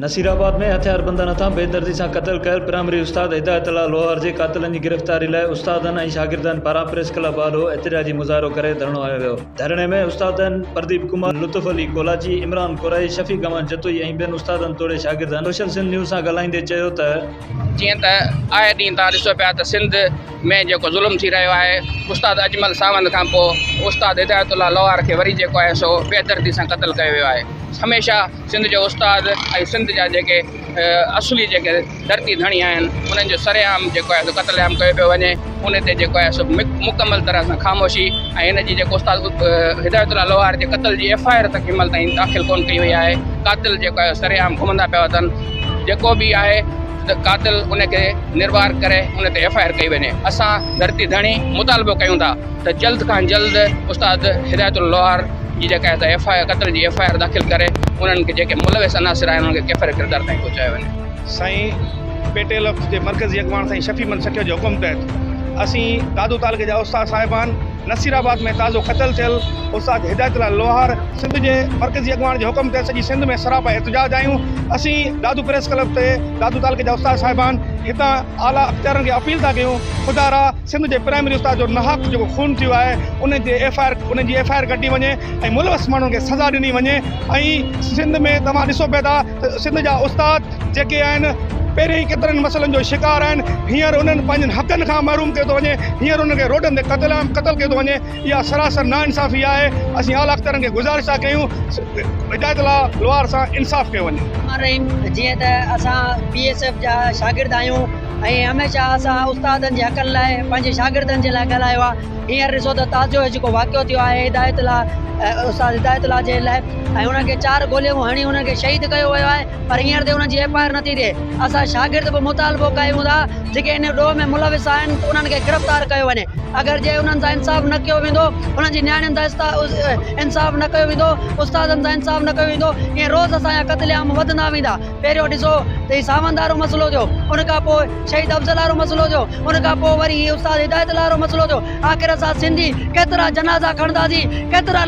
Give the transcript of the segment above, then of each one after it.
نصيرآباد ۾ هٿياربندن هٿان بيدردي سان قتل ڪيل پرائمري استاد هدايت الله لوهار جي قاتلن جي گرفتاري لاء استادن ۽ شاگردن پاران پريس ڪلب آڏو احتجاجي مظاهرو ڪري ڌرڻو هنيو ويو. ڌرڻي ۾ استادن پرديپ ڪمار، لطف علي ڪولاچي، عمران ڪورائي، شفيق احمد جتوئي ۽ ٻين استادن توڙي شاگردن سوشل سنڌ نيوز سان ڳالهائيندي چيو ته، جيئن ته آئي ڏينهن توهان ڏسو پيا ته سنڌ ۾ جيڪو ظلم ٿي رهيو آهي استاد اجمل ساوند کان پوء استاد هدايت الله لوهار کي وري جيڪو آهي سو بيدردي سان قتل ڪيو ويو آهي هميشه سنڌ جو استاد ۽ سنڌ جا جيڪي اصلي جيڪي ڌرتي ڌڻي آهن انهن جو سرعام جيڪو آهي سو قتل عام ڪيو پيو وڃي ان تي جيڪو آهي سو مڪمل طرح سان خاموشي ۽ هن جي جيڪو استاد هدايت الله لوهار جي قتل جي ايف I R تڪ هن مهل تائين داخل ڪون ڪئي وئي آهي قاتل جيڪو آهي سرعام گهمندا پيا وتن جيڪو به آهي ته قاتل ان کي نروار ڪري ان تي ايف I R ڪئي وڃي اسان ڌرتي ڌڻي مطالبو ڪيون ٿا ته جلد کان جلد استاد هدايت الله لوهار جي جيڪا آهي ايف I قتل جي ايف I R داخل ڪري انهن کي جيڪي ملوث عناصر آهن انهن کي ڪيفر ڪردار تائين پهچايو وڃي. سائين پي ٽي ايل ايف جي مرڪزي اڳواڻ سائين شفيع محمد سٺيو جي حڪم تحت اسين دادو تعلقي جا استاد صاحبان نصير آباد ۾ تازو قتل ٿيل استاد هدايت الله لوهار سنڌ جي مرڪزي اڳواڻ جي حڪم تحت سڄي سنڌ ۾ سراپا احتجاج آهيون اسين دادو پريس ڪلب تي دادو تعلقي جا استاد صاحبان هتان اعليٰ اختيارن کي اپيل ٿا ڪيون خدا را سنڌ جي پرائمري استاد جو ناحق جيڪو خون ٿيو آهي ان جي ايف I R ان جي ايف I R ڪٽي وڃي ۽ ملوث ماڻهن کي سزا ڏني وڃي ۽ سنڌ ۾ توهان ڏسو پيا ٿا ته سنڌ جا استاد جيڪي آهن پهرين ئي ڪيترن مسئلن جو شڪار آهن هينئر انهن پنهنجن حقن کان محروم ڪيو ٿو وڃي هينئر انهن کي روڊن تي قتل عام قتل ڪيو ٿو وڃي اها سراسر ناانصافي آهي اسين اعليٰ اختيارن کي گذارش ٿا ڪيون هدايت الله لوهار سان انصاف ڪيو وڃي. جيئن ته اسان پي ايس ايف جا شاگرد آهيون ۽ هميشه اسان استادن جي حقن لاء پنهنجي شاگردن جي لاء ڳالهايو آهي هينئر ڏسو ته تازو هي جيڪو واقعو ٿيو آهي هدايت الله استاد هدايت الله جي لاء ۽ انهن کي چار گوليون هڻي انهن کي شهيد ڪيو ويو آهي پر هينئر تائين انهن جي ايف I R نٿي ٿئي اسان شاگرد به مطالبو ڪيون ٿا جيڪي ان ڏوهه ۾ ملوث آهن انهن کي گرفتار ڪيو وڃي اگر جي انهن سان انصاف نه ڪيو ويندو انهن جي نياڻين سان انصاف نه ڪيو ويندو استادن سان انصاف نه ڪيو ويندو ائين روز اسان جا قتل عام وڌندا ويندا پهريون ڏسو ته هي ساوند وارو مسئلو ٿيو ان کان پوء شهيد افضل وارو مسئلو ٿيو ان کان پوء وري هي استاد هدايت الله وارو مسئلو ٿيو آخر اسان سنڌي ڪيترا جنازا کڻنداسين ڪيترا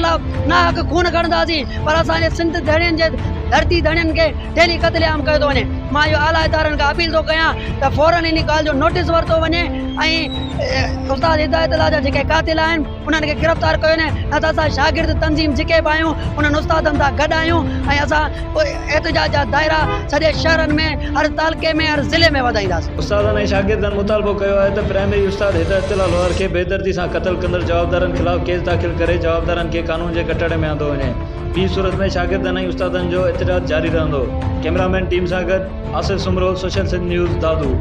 ناحق خون کڻنداسين پر اسان جي سنڌ ڌڻين جي ڌرتي ڌڻين کي ڊيلي قتل عام ڪيو ٿو وڃي مان اهو اعليٰ ادارن کان اپيل ٿو ڪيان ته فورن ان ڳالهه جو نوٽيس ورتو وڃي ۽ استاد هدايت الله جا جيڪي قاتل آهن انهن کي گرفتار ڪيو وڃي نه ته اسان شاگرد تنظيم جيڪي به آهيون انهن استادن سان گڏ آهيون ۽ اسان احتجاج جا دائرا سڄي شهرن ۾ هر تعلقي ۾ هر ضلعي ۾ وڌائينداسين. استادن ۽ شاگردن مطالبو ڪيو آهي ته پرائمري استاد هدايت الله لوهار کي بيدردي سان قتل ڪندڙ جوابدارن خلاف ڪيس داخل ڪري جوابدارن کي قانون جي ڪٽهڙي ۾ آندو وڃي ٻي صورت ۾ شاگردن ۽ استادن جو احتجاج جاري رهندو ڪئميرامين ٽيم سان گڏ آصف سومرو سوشل سنڌ نيوز دادو.